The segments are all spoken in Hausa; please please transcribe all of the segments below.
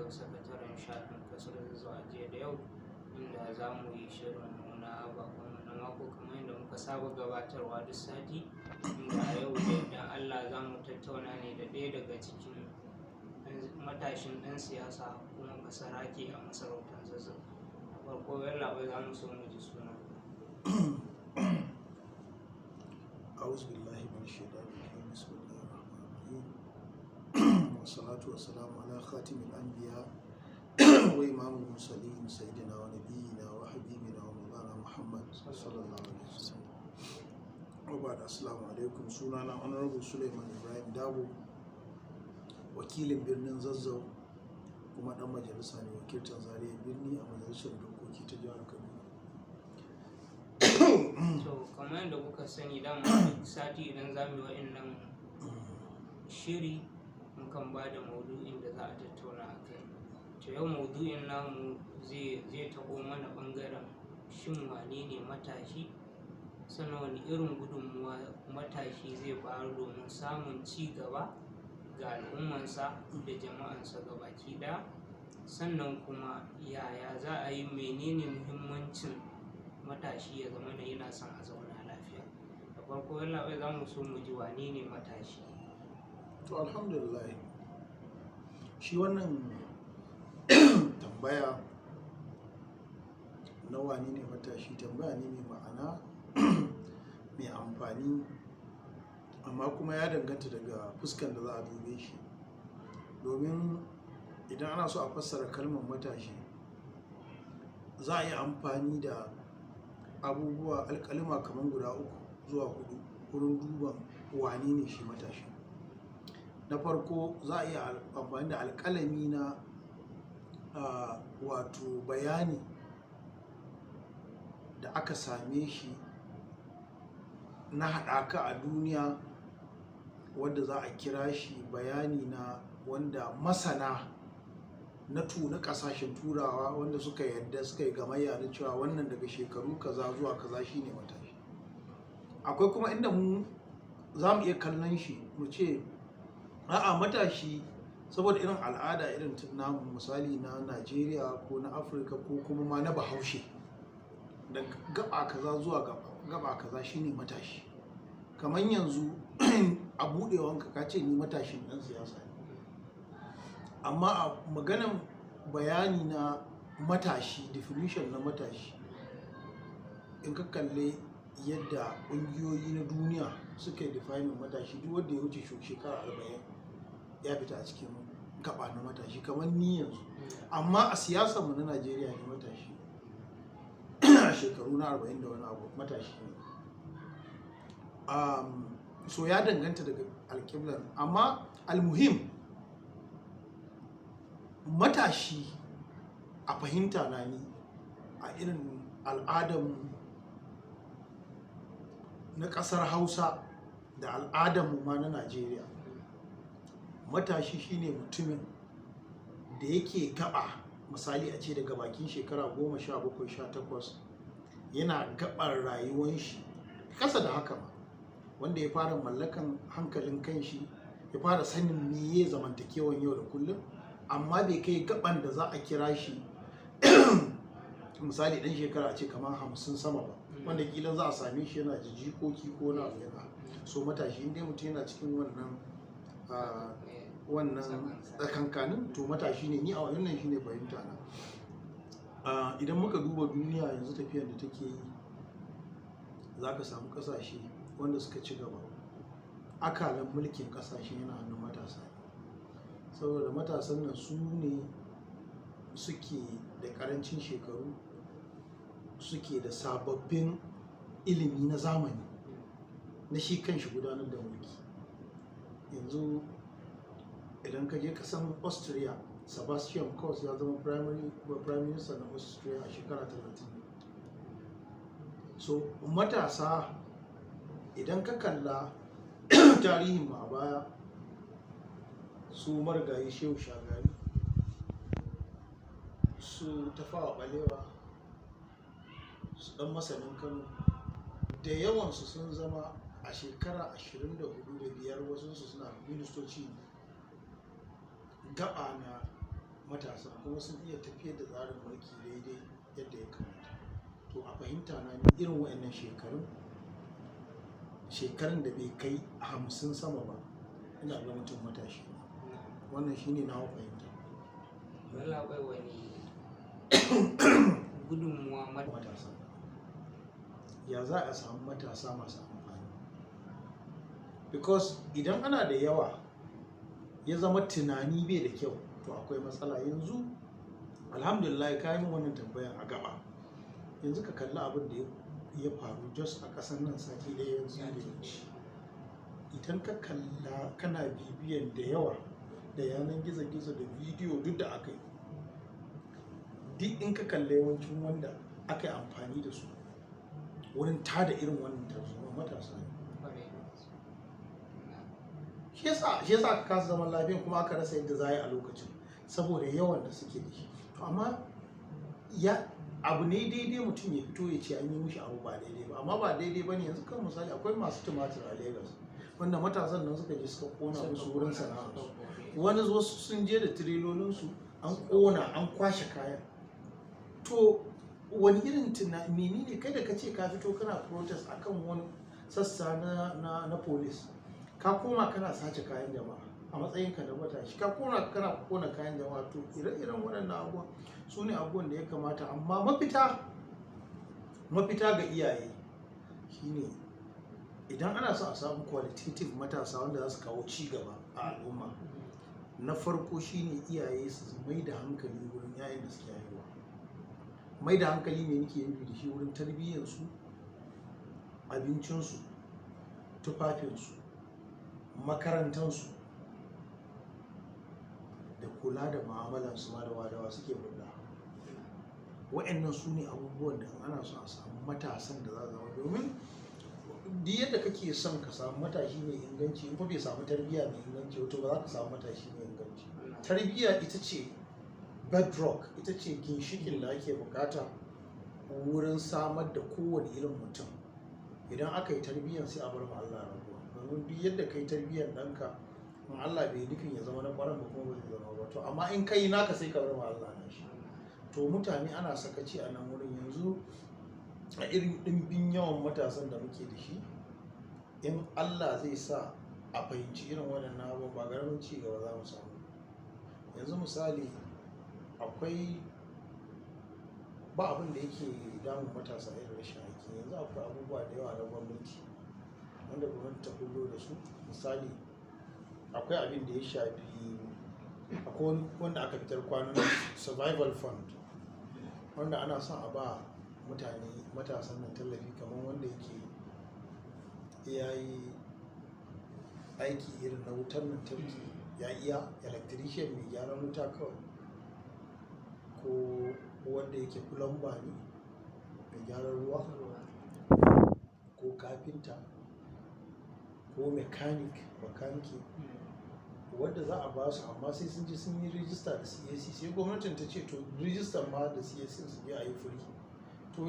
Zazzau, sakataren shafin kasar Zazzau a jiya da yau, inda za mu yi shirin na bakonmu na mako kamar yadda muka saba gabatarwa duk sati, inda a yau da yardan Allah za mu tattauna ne da ɗaya daga cikin matashin ɗan siyasa kuma basarake a masarautar Zazzau. Da farko, yallaɓai, za mu so mu ji suna. أعوذ بالله من الشيطان الرجيم. بسم الله الرحمن الرحيم، والصلاة والسلام على خاتم الأنبياء وإمام المرسلين، سيدنا ونبينا وحبيبنا ومولانا محمد صلى الله عليه وسلم، وبعد، السلام عليكم. Sunana Honorable Suleiman Ibrahim Dabo, wakilin birnin Zazzau kuma dan majalisa ne wakiltar Zaria birni a Majalisar Dokoki ta Jihar Kaduna. To, kamar yadda kuka sani, dama duk sati idan za mu yi wa'innan shiri, mukan ba da maudu'in da za a tattauna a kai. To, yau maudu'in namu zai taɓo mana ɓangaren shin wane ne matashi, sannan wani irin gudunmuwa matashi zai bayar domin samun ci gaba ga al'ummansa da jama'ansa gabaki ɗaya, sannan kuma yaya za a yi, menene muhimmancin matashi ya zama yana son a zauna lafiya. Da farko, yallaɓai, za mu so mu ji wane ne matashi? To, alhamdulillah, shi wannan tambaya na wane ne matashi tambaya ne mai ma'ana, mai amfani, amma kuma ya danganta daga fuskan da za a dube shi, domin idan ana so a fassara kalmar matashi, za a yi amfani da abubuwa, alƙalima kamar guda uku zuwa hudu wurin duban wane ne shi matashi. Na farko, za a iya amfani da alƙalami na wato bayani da aka same shi na haɗaka a duniya, wadda za a kira shi bayani na wanda masana na ƙasashen Turawa wanda suka yarda, suka yi gamayya na cewa wannan daga shekaru kaza zuwa kaza shine matashi. Akwai kuma inda mu za mu iya kallon shi mu ce a'a, matashi saboda irin al'ada irin ta namu, misali na Najeriya ko na Afirka ko kuma ma na Bahaushe, da gaba kaza zuwa gaba kaza shine matashi. Kamar yanzu a buɗewanka ka ce ni matashin ɗan siyasa ne, amma a maganan bayani na matashi, definition na matashi, in ka kalle yadda ƙungiyoyi na duniya suka yi defining matashi, duk wanda ya wuce shekara 40 ya fita a cikin gaba na matashi, kamar ni yanzu. Amma a siyasar mu na Najeriya ne matashi, a shekaru na 40 da wani abu matashi ne. So ya danganta daga alƙiblar, amma almuhim, matashi a fahimta na ni a irin al'adarmu na ƙasar Hausa da al'adarmu ma na Najeriya, matashi shine mutumin da yake gaba, misali a ce daga bakin shekara 17, 18, yana gabar rayuwan shi, ƙasa da haka ma, wanda ya fara mallakan hankalin kanshi, ya fara sanin meye zamantakewan yau da kullum, amma bai kai gaban da za a kira shi misali ɗan shekara a ce kamar 50 sama ba, wanda kila za a same shi yana da jikoki ko na abu yana. So matashi, inda mutum yana cikin wannan tsakankanin, to matashi ne. Ni a wannan shine fahimta na. Idan muka duba duniya yanzu, tafiyar da take yi, za ka samu kasashe wanda suka ci gaba, akalan mulkin kasashe yana hannun matasa ne, saboda matasan nan su ne suke da karancin shekaru, suke da sababbin ilimi na zamani na shi kanshi gudanar da mulki. Yanzu idan ka je kasan Austria, Sebastian Kurz ya zama prime minister na Austria a shekara 30. So matasa, idan ka kalla tarihin mu a baya, su marigayi Shehu Shagari, su Tafawa Balewa, su Dan Masanin Kano, da yawansu sun zama a shekara 24 da biyar, wasunsu suna ministoci. Gaba na matasa. ƙasa kuma sun iya tafiyar da tsarin mulki daidai yadda ya kamata. To a fahimta na ni irin waɗannan shekarun, shekarun da bai kai 50 sama ba, ina ga mutum matashi ne. Wannan shine nawa fahimta. Yallaɓai, wani gudunmuwa Matasa, ya za a samu matasa masu amfani? Because idan ana da yawa ya zama tunani bai da kyau, to akwai matsala. Yanzu alhamdulillah ka yi min wannan tambayan a gaba. Yanzu ka kalli abin da ya faru just a ƙasar nan sati ɗaya yanzu da ya wuce. Idan ka kalla, kana bibiyan da yawa da yanar gizo-gizo da bidiyo duk da aka yi, duk in ka kalla yawancin wanda aka yi amfani da su wurin tada irin wannan tarzoma matasa ne. Kwarai da gaske. Shi yasa aka kasa zaman lafiyan kuma aka rasa yadda za a yi a lokacin saboda yawan da suke da shi. To amma ya abu ne daidai mutum ya fito ya ce an yi mishi abu ba daidai ba, amma ba daidai ba ne. Yanzu kan misali akwai masu tumatir a Lagos wanda matasan nan suka je suka kona musu wurin sana'arsu. Wani wasu sun je da tirelolinsu an kona, an kwashe kayan. To wani irin tunani menene kai da ka ce ka fito kana protest akan wani sassa na police, ka koma kana sace kayan jama'a a matsayinka na matashi, ka koma kana kona kayan jama'a? To ire-iren waɗannan abubuwan su ne abubuwan da ya kamata. Amma mafita ga iyaye shine idan ana son a samu qualitative matasa wanda za su kawo ci gaba a al'umma, na farko shine iyaye su mai da hankali wurin 'ya'yan da suke haihuwa. Mai da hankali ne nake nufi da shi wurin tarbiyyarsu, abincinsu, tufafinsu, makarantansu, da kula da mu'amalansu ma da wadawa suke hulɗa. Wa'annan su ne abubuwan da in ana son a samu matasan da za su zama, domin duk yadda kake son ka samu matashi mai inganci, in fa bai samu tarbiyya mai inganci ba, to ba za ka samu matashi mai inganci. Tarbiyya ita ce bedrock, ita ce ginshikin da ake bukata wurin samar da kowane irin mutum. Idan aka yi tarbiyyar, sai a bar ma Allah rabuwa, domin duk yadda ka yi tarbiyyar ɗanka, in Allah bai nufin ya zama na ƙwaran ba kuma ba zai zama ba. To amma in kai naka, sai ka bar ma Allah na shi. To mutane ana sakaci a nan wurin. Yanzu a irin ɗimbin yawan matasan da muke da shi, in Allah zai sa a fahimci irin waɗannan abubuwan, ba ƙaramin ci gaba za mu samu. Yanzu misali akwai ba abin da yake damun matasa irin rashin aiki. Yanzu akwai abubuwa da yawa na gwamnati wanda gwamnati ta bullo da su. Misali akwai abin da ya shafi, akwai wanda aka fitar kwanan nan, survival fund, wanda ana son a ba mutane matasan nan tallafi, kamar wanda yake ya yi aiki irin na wutar lantarki, ya iya electrician mai gyaran wuta kawai, ko wanda yake plumber ne mai gyaran ruwa, ko kafinta, ko mechanic, bakanike, wanda za a ba su, amma sai sun je sun yi rijista da CAC. Sai gwamnatin ta ce to rijistar ma da CAC su je a yi free. To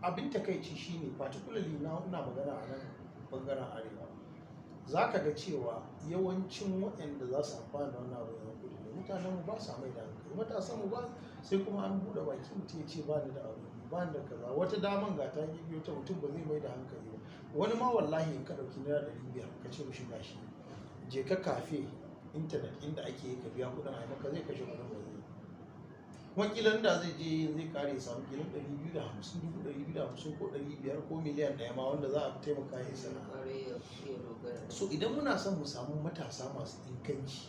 abin takaici shine, particularly na ina magana a nan bangaren arewa, za ka ga cewa yawancin waɗanda za su amfana da wannan abu yan kudu ne. Mutanen mu ba sa mai da hankali, matasan mu ba. Sai kuma an buɗe baki mutum ya ce ba ni da abu, ba ni da kaza. Wata daman ga ta yi biyo ta mutum ba zai mai da hankali ba. Wani ma wallahi in ka ɗauki ₦500 ka ce mishi gashi, je ka cafe internet inda ake yi ka biya kuɗin a yi maka, zai kashe kuɗin, ba zai yi. Kuma kilan da zai je zai kare ya samu kilan 250, 250,000 ko 500 ko miliyan 1 ma wanda za a taimaka ya yi sana'a. Kwarai, ya iya dogara da So idan muna son mu samu matasa masu inganci,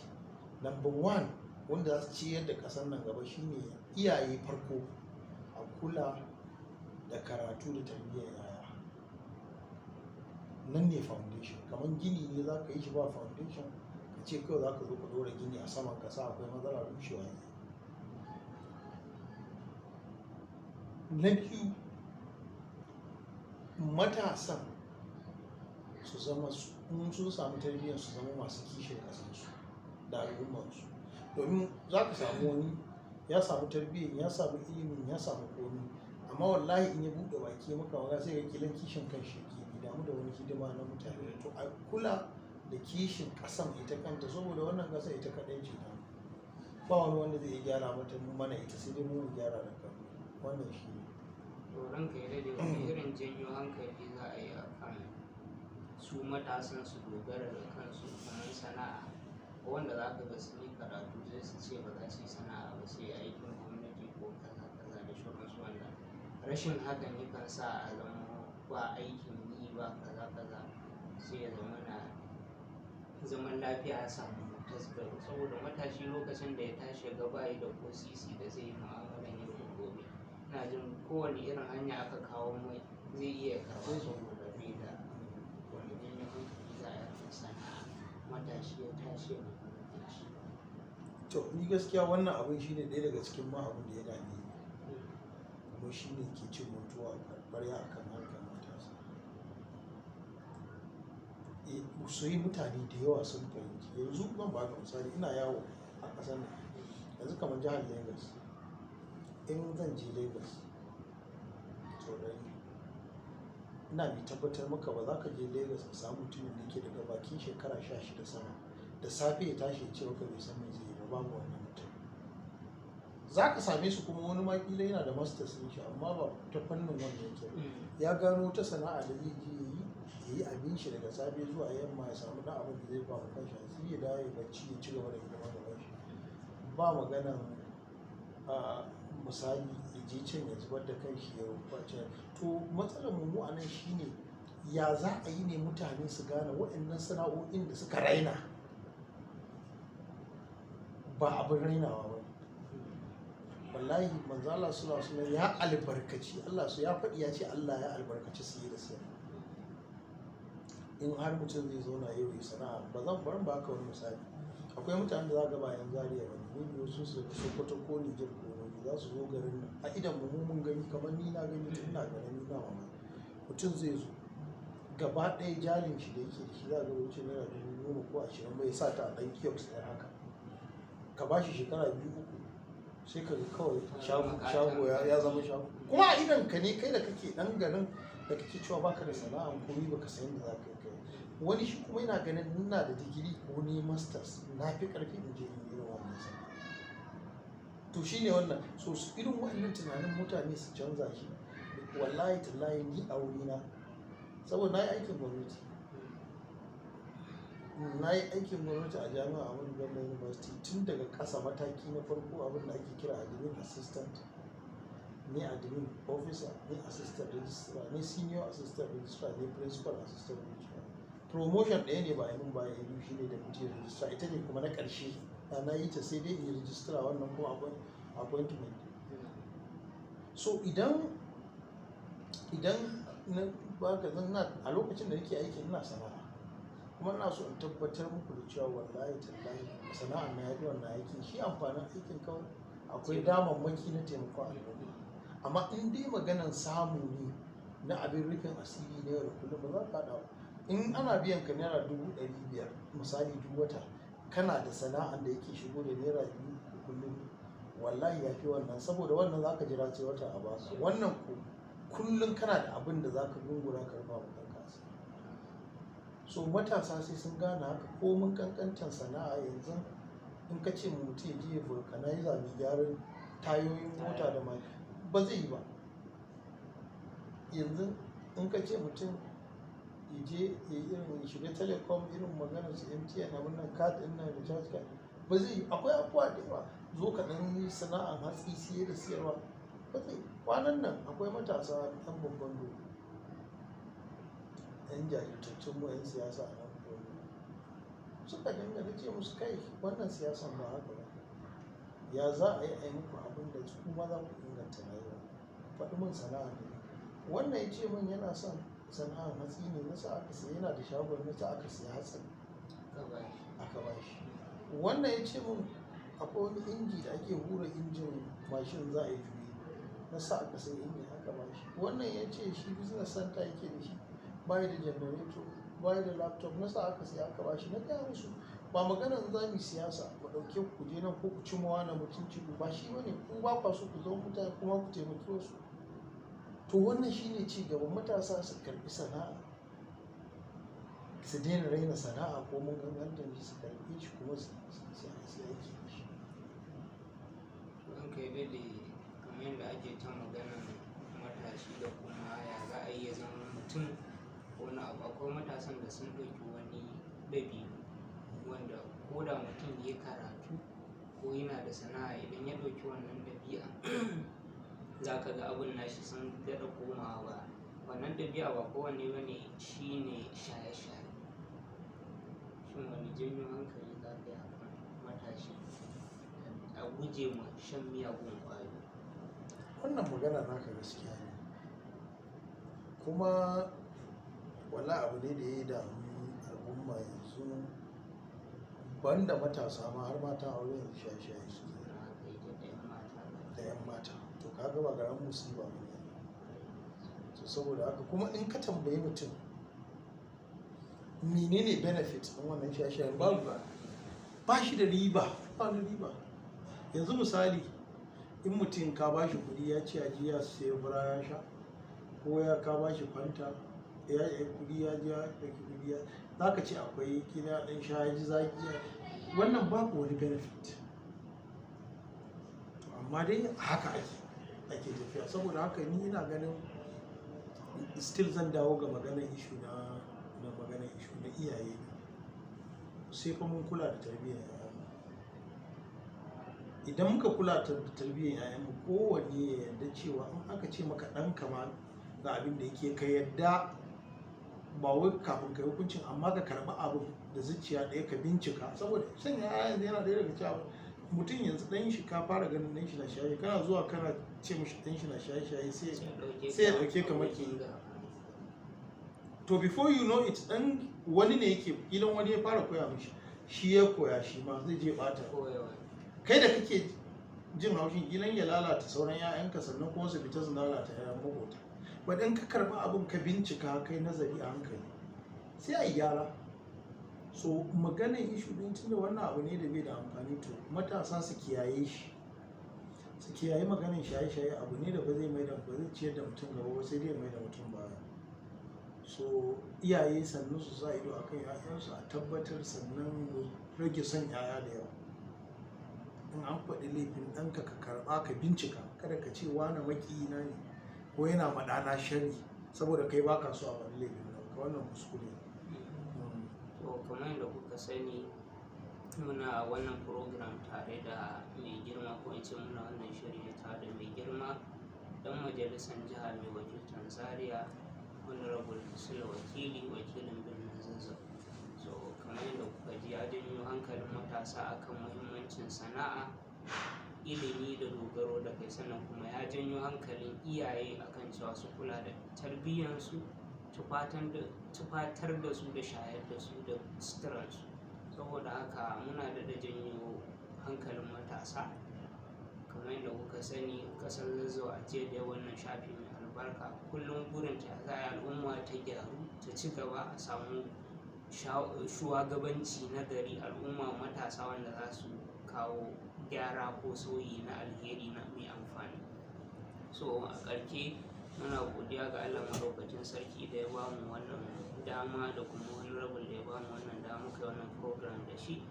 number one wanda za su ciyar da ƙasar nan gaba shine iyaye farko a kula da karatu da tarbiyyar yaya. Nan ne foundation. Kamar gini ne za ka yi shi ba foundation, ka ce kawai za ka zo ka ɗora gini a saman ƙasa, akwai matsala, rushewa ne. Na biyu, matasan su zama in sun samu tarbiyyar, su zama masu kishin ƙasarsu da al'ummarsu. Domin za ka samu wani ya samu tarbiyyar, ya samu ilimin, ya samu komi, amma wallahi in ya buɗe baki ya maka magana, sai ga kilan kishin kan shi yake, bai damu da wani hidima na mutane. To a kula da kishin ƙasan ita kanta, saboda wannan ƙasa ita kaɗai ce ta Ba wani wanda zai iya gyara mata mana ita, sai dai mu mu gyara da kanmu. Wannan shi ne. To ranka ya daɗe, wani irin janyo hankali za a yi a kan su matasan su dogara da kansu, kamar sana'a? Wanda za ka ga sun yi karatu sai su ce ba za su yi sana'a ba sai aikin gwamnati ko kaza kaza da sauransu, wanda rashin hakan yakan sa a zama ba aikin yi ba kaza kaza, sai ya zama na zaman lafiya ya samu tasgaro. Saboda matashi lokacin da ya tashi ya ga bayi da ko sisi da zai yi mu'amalan yau da gobe, ina jin kowane irin hanya aka kawo mai zai iya karɓa, saboda bai da wani janyo hankali za a yi akan sana'a, matashi ya tashi ya nemi na kanshi. To, ni gaskiya wannan abin shine ɗaya daga cikin ma abin da ya dame ni, kuma shine ke cin mutuwa a ƙwarya akan harkar matasa. Su yi mutane da yawa sun fahimci. Yanzu zan baka misali, ina yawo a ƙasar nan yanzu, kamar jihar Lagos. In zan je Lagos sau 100, ina mai tabbatar maka ba za ka je Lagos ka samu mutumin da yake daga bakin shekara 16 sama, da safe ya tashi ya ce maka bai san me zai yi ba. Babu wannan mutum. Za ka same su kuma wani ma kila yana da masters ɗin shi, amma ba ta fannin wannan yake ba. Ya gano ta sana'a da zai je ya yi abin shi daga safe zuwa yamma, ya samu ɗan abin da zai ba wa kanshi asiri, ya dawo ya bacci, ya ci gaba da hidima gaban shi. Ba maganan a misali ya je can ya zubar da kanshi ya kwace. To, matsalar mu mu a nan shine, ya za a yi ne mutane su gane waɗannan sana'o'in da suka raina ba abin rainawa ba ne? Wallahi manzo Allah sallallahu alaihi wasallam ya albarkaci, Allah su ya faɗi, ya ce Allah ya albarkaci siye da siyarwa in har mutum zai zauna yau ya sana'a. Ba zan bari ba ka wani misali. Akwai mutanen da za ga bayan Zaria ba ne, maybe wasu su daga Sokoto ko Niger ko wani, za su zo garin nan. A idan mu mun gani, kamar ni na gani tun ina ƙarami, na mamaki. Mutum zai zo gaba ɗaya jalin shi da yake da shi za ga wuce naira 10,000 ko 20 ba, ya sa ta a ɗan kiosk ɗaya haka. Ka ba shi shekara 2, 3, sai ka ga kawai shago shago ya zama shago. Kuma a idon ka ne, kai da kake ɗan garin da kake cewa baka da sana'a komi, baka san yadda za ka yi kai. Wani shi kuma yana ganin ina da digiri ko ni masters, na fi ƙarfi in je in yi irin wannan sana'a. To, shine wannan. So su irin waɗannan tunanin mutane su canza shi. Wallahi tallahi ni a wurina, saboda na yi aikin gwamnati, na yi aikin gwamnati a jami'a Ahmadu Bello University, tun daga ƙasa mataki na farko, abin da ake kira admin assistant, ni admin officer, ni assistant registrar, ni senior assistant registrar, ni principal assistant registrar. Promotion ɗaya ne ba a yi min ba ya biyu, shine deputy registrar. Ita ne kuma na ƙarshe da na yi ta, sai dai in yi registrar, wannan kuma appointment. So idan na baka zan na a lokacin da nake aiki ina sana'a, kuma ina so in tabbatar muku da cewa wallahi tallahi sana'a na yafi wannan aikin. Shi amfanin aikin kawai akwai damammaki na taimakon al'umma, amma in dai maganan samu ne na abin rufin asiri na yau da kullum, ba za ka haɗa ba. In ana biyan ka naira 500,000 misali duk wata, kana da sana'an da yake shigo da naira 2,000 kullum, wallahi ya fi wannan, saboda wannan za ka jira sai wata a baka. Wannan ko kullum kana da abin da za ka gungura ka rufa wa kanka asiri. So matasa sai sun gane haka, ko mun kankancan sana'a. Yanzu in ka ce mutum ya je ya vulcanizer, mai gyaran tayoyin mota da mai, ba zai yi ba. Yanzu in ka ce mutum ya je ya yi irin ya shiga telecom, irin maganar su MTN, abin nan, card din nan, recharge card, ba zai yi. Akwai abubuwa da yawa. Zo ka ɗan yi sana'an hatsi, siye da siyarwa, ba zai. Kwanan nan akwai matasa ɗan babban dodo, yan jajirtattun mu yan siyasa a nan Borno, suka dinga, na ce musu, "Kai, wannan siyasan ba haka ba. Ya za a yi a yi muku abin da su kuma za ku inganta rayuwa? Faɗi min sana'a ne." Wannan ya ce min yana son sana'ar hatsi ne. Na sa aka siya, yana da shagon, na sa aka siya hatsin aka ba shi. Wannan ya ce min akwai wani inji da ake hura injin mashin za a yi juye, na sa aka sai injin aka ba shi. Wannan ya ce shi business center yake da shi, bayi da generator, bayi da laptop, na sa aka sai aka ba shi. Na gaya musu, ba maganar za mu yi siyasa mu ɗauke ku je nan ko ku ci mawa na mutunci ku ba shi bane. Ku ba kwa so ku zama mutane kuma ku taimaki wasu. To, wannan shine ci gaban matasa, su karbi sana'a, su daina raina sana'a ko mun gangantar shi, su karbi shi kuma su aiki da shi. Ranka ya daɗe, kamar yadda ake ta maganan matashi da kuma ya za a iya zama mutum wani abu, akwai matasan da sun ɗauki wani ɗabi'u wanda ko da mutum ya karatu ko yana da sana'a, idan ya ɗauki wannan ɗabi'a za ka ga abun nashi sun daɗa komawa baya. Wannan ɗabi'a ba kowanne ba ne, shine shaye-shaye. Shin wani janyo hankali za ka yi akan matashi a guje ma shan miyagun ƙwayoyi? Wannan magana naka gaskiya ne, kuma wala abu ne da ya dami al'umma yanzu, banda matasa ma har mata aure yanzu shaye-shaye suke. Haka yake, da 'yan mata. Da 'yan mata. To kaga ba ƙaramin musiba ba ne. To saboda haka kuma in ka tambayi mutum menene benefit ɗin wannan shaye-shayen, babu, ba shi da riba, ba wani riba. Yanzu misali, in mutum ka ba shi kuɗi ya ce a je ya sayi fura ya sha, ko ya ka ba shi Fanta ya yi kuɗi ya je ya ɗauki kuɗi ya za ka ce akwai kila ɗan sha ya ji zaƙi, wannan babu wani benefit. To amma dai haka ake tafiya. Saboda haka ni ina ganin still zan dawo ga maganar issue na maganar issue na iyaye, sai fa mun kula da tarbiyyar 'ya'yanmu. Idan muka kula da tarbiyyar 'ya'yanmu, kowanne ya yarda cewa in aka ce maka ɗanka ma ga abin da yake, ka yarda, ba wai kafin ka yi hukuncin, amma ka karɓi abin da zuciya ɗaya, ka bincika. Saboda sanya 'ya'ya yanzu yana ɗaya daga cikin mutum yanzu ɗan shi, ka fara ganin ɗan shi na shaye, kana zuwa kana ce mishi ɗan shi na shaye-shaye, sai ya ɗauke ka maƙiyi. To before you know it, ɗan wani ne yake, ilan wani ya fara koya mishi, shi ya koya, shi ma zai je ɓata. Koyawa. Kai da kake jin haushin, ilan ya lalata sauran 'ya'yanka, sannan kuma su fita su lalata 'ya'yan maƙota. But in ka karɓi abin, ka bincika, kai nazari a hankali, sai a yi gyara. So maganar issue din, tunda wannan abu ne da bai da amfani, to matasa su kiyaye shi, su kiyaye maganar shaye-shaye. Abu ne da ba zai mai da, ba zai ciyar da mutum gaba ba, sai dai mai da mutum baya. So iyaye sannan su sa ido akan 'ya'yansu a tabbatar, sannan mu rage son 'ya'ya da yawa. In an faɗi laifin ɗanka, ka karɓa, ka bincika. Kada ka ce wane maƙiyina ne ko yana ma ɗana sharri saboda kai baka so a faɗi laifin ɗanka. Wannan kuskure ne. To kamar yadda kuka sani, muna wannan program tare da mai girma, ko in ce muna wannan shiri tare da mai girma dan majalisar jiha mai wakiltar Zaria, Honorable Sule Wakili, wakilin birnin Zazzau. So kamar yadda kuka ji, ya janyo hankalin matasa akan muhimmancin sana'a, ilimi da dogaro da kai. Sannan kuma ya janyo hankalin iyaye akan cewa su kula da tarbiyyansu, tufatar da su da shayar da su da suturansu. Saboda haka muna daɗa janyo hankalin matasa. Kamar yadda kuka sani, ƙasar Zazzau a jiya da wannan shafi mai albarka, kullum burinta za a yi al'umma ta gyaru, ta ci gaba, a samu shugabanci na gari, al'umma matasa wanda za su kawo gyara ko sauyi na alheri na mai amfani. So a ƙarshe muna godiya ga Allah Maɗaukakin Sarki da ya bamu wannan dama, da kuma Honorable da ya bamu wannan dama muka yi wannan program da shi.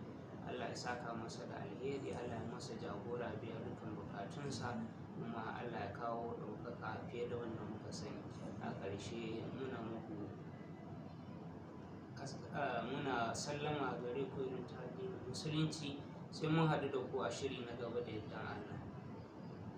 Allah ya saka masa da alheri, Allah ya masa jagora, biya dukkan bukatunsa, kuma Allah ya kawo ɗaukaka fiye da wanda muka sani. A ƙarshe muna muku muna sallama gare ku irin ta addinin Musulunci, sai mun haɗu da ku a shiri na gaba da yardan Allah.